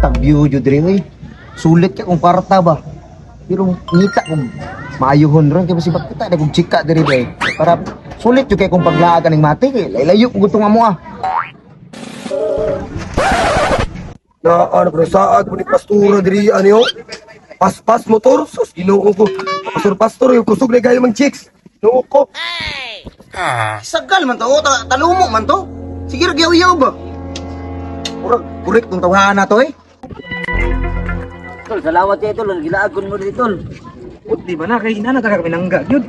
Tag-view jud diri oy. Sulit ka kung kwarta ba. Pero ngita kung maayuhon ron kay basig kita na kung chika diri ba. Para sulit jud kay kung paglaag aning mati kay laylayo ko gutong amo ah. Na ano pero saad mo ni pastura diri ani oh. Paspas motor sus Ginoo ko. Pastor pastor yung kusog na gayo mang chicks. Ginoo ko. Sagal man to, oh, talumo man to. Sige ra giyaw-yaw ba. Murag correct tong tawhana na to eh. Tol, salamat kay tol, gilaag mo diri tol. Di ba na kay ina na taga minangga gyud.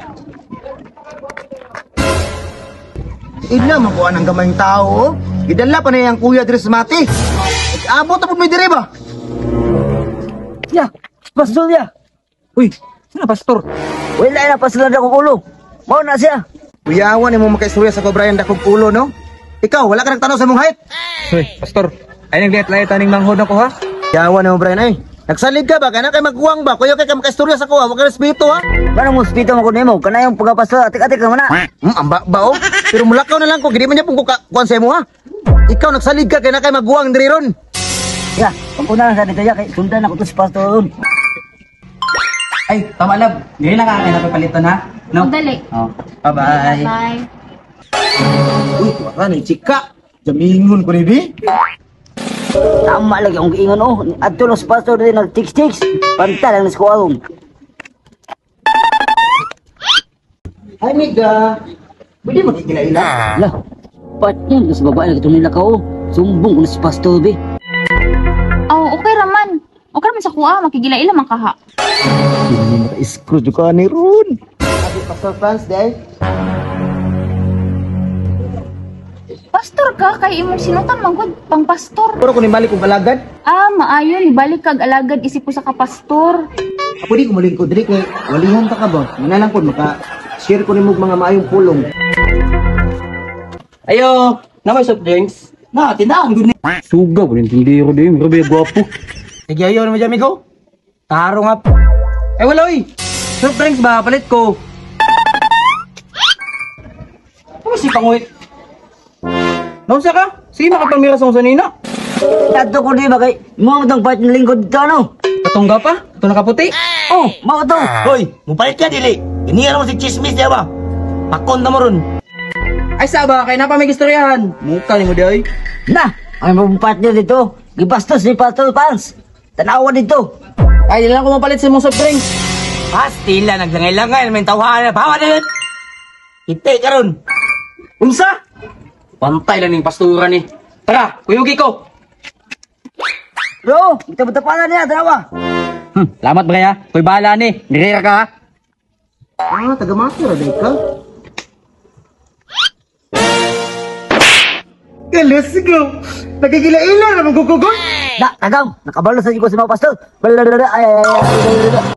Ila man kuan ang gamayng tao. Oh. Gidala pa na yang kuya diri sa mati. Abot na pud mi diri ba? Ya, pastor ya. Uy, sino pastor? Wala na pastor na akong ulo. Mao na siya. Kuyawan nimo makaistorya sa ko Brian dakog ulo no. Ikaw wala ka nagtanaw sa imong height. Uy, pastor. Ay nagliat-liat aning manghod nako ha. Kuyawan nimo Brian ay. Nagsalig ka ba kana kay magkuwang ba? Kuya kay ka makaistorya sa ko ha. Wa ka respeto ha. Ganang mo respeto mo ko nimo, kanayong pagkapastor atik-atik ka man na. Amba ba oh. Pero mulakaw na lang ko gidi man niya pung kuan sa imo ha. Ikaw nagsalig ka kay na kay magguwang diri ron. Ya, panguna lang sa dito ya kay sundan ako to si pastor ron. Ay, tama lab. Dili na ka kay napapalitan ha. No. Dali. Oh. Bye-bye. Bye. Uy, wala ni chika. Jamingon ko ni bi. Tama lagi ang giingon oh. Adto lang si pastor diri nag chicks chicks. Panta lang ni ko aron. Ay miga. Pwede magkikila-ila. Lah, patyan sa babae lang nila ka oh. Sumbong ko na si pastor be. Oh, okay raman. Okay raman sa kuha, makigila-ila man kaha. Hindi maka-screw ka ni ron. Abi Pastor Franz day. Pastor ka kay imong sinutan man gud pang pastor. Pero kung ibalik kong alagad, Ah, maayo nibalik kag alagad isip ko sa kapastor. ako di ko malingkod diri kay walihan ta ka ba? Muna lang pod maka share ko nimo og mga maayong pulong. Ayo, na may soft drinks. Na, tindahan gud ni. Suga ko rin tindero di, mura ba gwapo. Sige ayo naman amigo. Taro nga. Eh wala oy. Soft drinks ba palit ko. Ano si panguit? Naunsa ka? Sige makapamira sa sanina. Adto ko di ba kay mo tong part ng lingkod dito ano? Katungga pa? Ito nakaputi? Oh, mao to. Hoy, mupalit ka dili. Iniyan mo si chismis diya ba? Pakon na mo ron. Ay sa ba kay napa may gistoryahan. Muka nimo di oy. Na, ang imong partner dito, gibastos ni Pastor Pans. Tanawa dito. Ay di lang ko mapalit sa imong soft drinks. Pastila naglangay-langay may tawhan bawa na. Ite karon. Unsa? Pantay lang ning pastura ni. Tara, kuyugi ko. Bro, kita-butapanan niya, tanawa. Salamat bre ha. Kuy bahala ni. Dirira ka ha. Ah, taga master ra ka. Yeah, let's go. Nagkikila-ila naman gugugon. Na, tagam, nakabalo sa ko si mga pastor. Ay, ay, ay, ay, ay, ay.